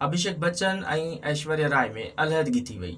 اڀيشيڪ بچن ۽ ايشوريا راء ۾ علحدگي ٿي وئي،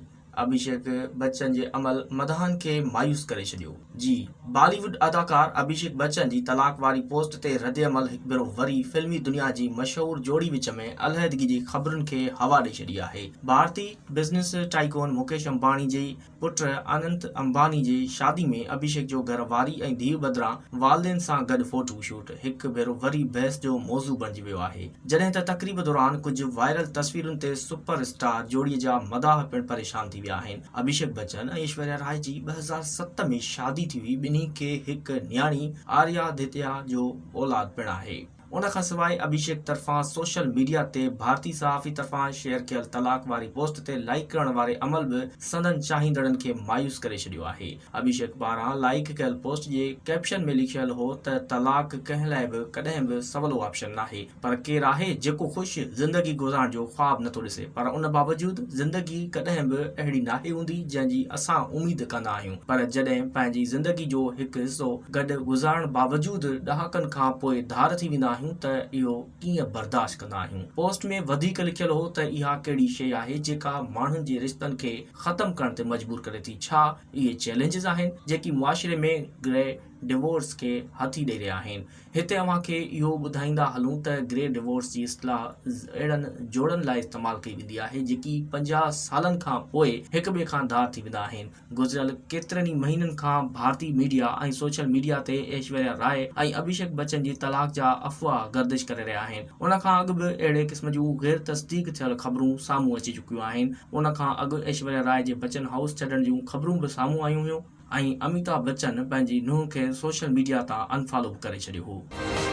اڀيشيڪ بچن جي عمل مداحن کي مايوس ڪري ڇڏيو. جي بالي ووڊ اداڪار اڀيشيڪ بچن جي طلاق واري پوسٽ تي ردعمل هڪ ڀيرو وري فلمي دنيا جي مشهور جوڙي وچ ۾ علحدگي جي خبرن کي هوا ڏئي ڇڏي آهي. ڀارتي بزنس ٽائيڪون مڪيش امباڻي جي پٽ اننت امباني جي شادي ۾ اڀيشيڪ جو گهر واري ۽ ڌيء بدران والدين سان گڏ فوٽو شوٽ هڪ ڀيرو وري بحث جو موضوع بڻجي ويو آهي، جڏهن ته تقريب دوران ڪجهه وائرل تصويرن تي سپر اسٽار جوڙي جا مداح پڻ پريشان ٿي ويا آهن. اڀيشيڪ بچن ۽ ايشوريا راء جي 2007 ۾ شادي ٿي هئي، ٻنهي کي هڪ نياڻي آريا ڌتيا جو اولاد پڻ آهي. ان کان سواء اڀيشيڪ طرفان سوشل ميڊيا تي ڀارتي صحافي طرفان شيئر ڪيل طلاق واري پوسٽ تي لائيڪ ڪرڻ واري عمل به سندن چاهيندڙن کي مايوس ڪري ڇڏيو آهي. اڀيشيڪ پاران لائيڪ ڪيل پوسٽ جي ڪيپشن ۾ لکيل هو ته طلاق ڪنهن لاء به ڪڏهن به سولو آپشن ناهي پر ڪير آهي جيڪو خوش زندگي گذارڻ جو خواب نٿو ڏسي پر ان باوجود زندگي ڪڏهن به اهڙي ناهي هوندي جنهن جي اسان اميد ڪندا آهيون پر جڏهن پنهنجي زندگي جو هڪ حصو گڏ گذارڻ باوجود ڏهاڪن کان پوء ڌار ٿي ويندا آهيون ته اهو ڪيئن برداشت ڪندا آهيون. پوسٽ ۾ وڌيڪ لکيل هو ته اها ڪهڙي شيء آهي جيڪا ماڻهن جي رشتن کي ختم ڪرڻ تي مجبور ڪري ٿي؟ ڇا اهي چئلينجز آهن جيڪي معاشري ۾ گري ڊيورس کي هٿي ڏئي رهيا آهن؟ هتي اوهان کي اهو ٻڌائيندا هلون ته گري ڊيورس جي اصطلاح اهڙن جوڙن لاء استعمال ڪئي ويندي آهي جيڪي 50 سالن کان پوء هڪ ٻئي کان ڌار ٿي ويندا آهن. گذريل ڪيترن ئي مهينن کان ڀارتي ميڊيا ۽ سوشل ميڊيا تي ايشوريا راء ۽ اڀيشيڪ بچن جي طلاق جا افواهه گردش ڪري رهيا آهن. ان کان اڳ به اهڙي قسم جون غير تصديق ٿيل خبرون سامهون اچي چڪيون آهن. ان کان اڳ ايشوريا راء جي بچن هائوس ڇڏڻ جون خبرون به سامهون آيون هيون ۽ اميتاڀ بچن پنهنجي نونهن کي سوشل ميڊيا تان ان فالو به ڪري ڇڏيو هو.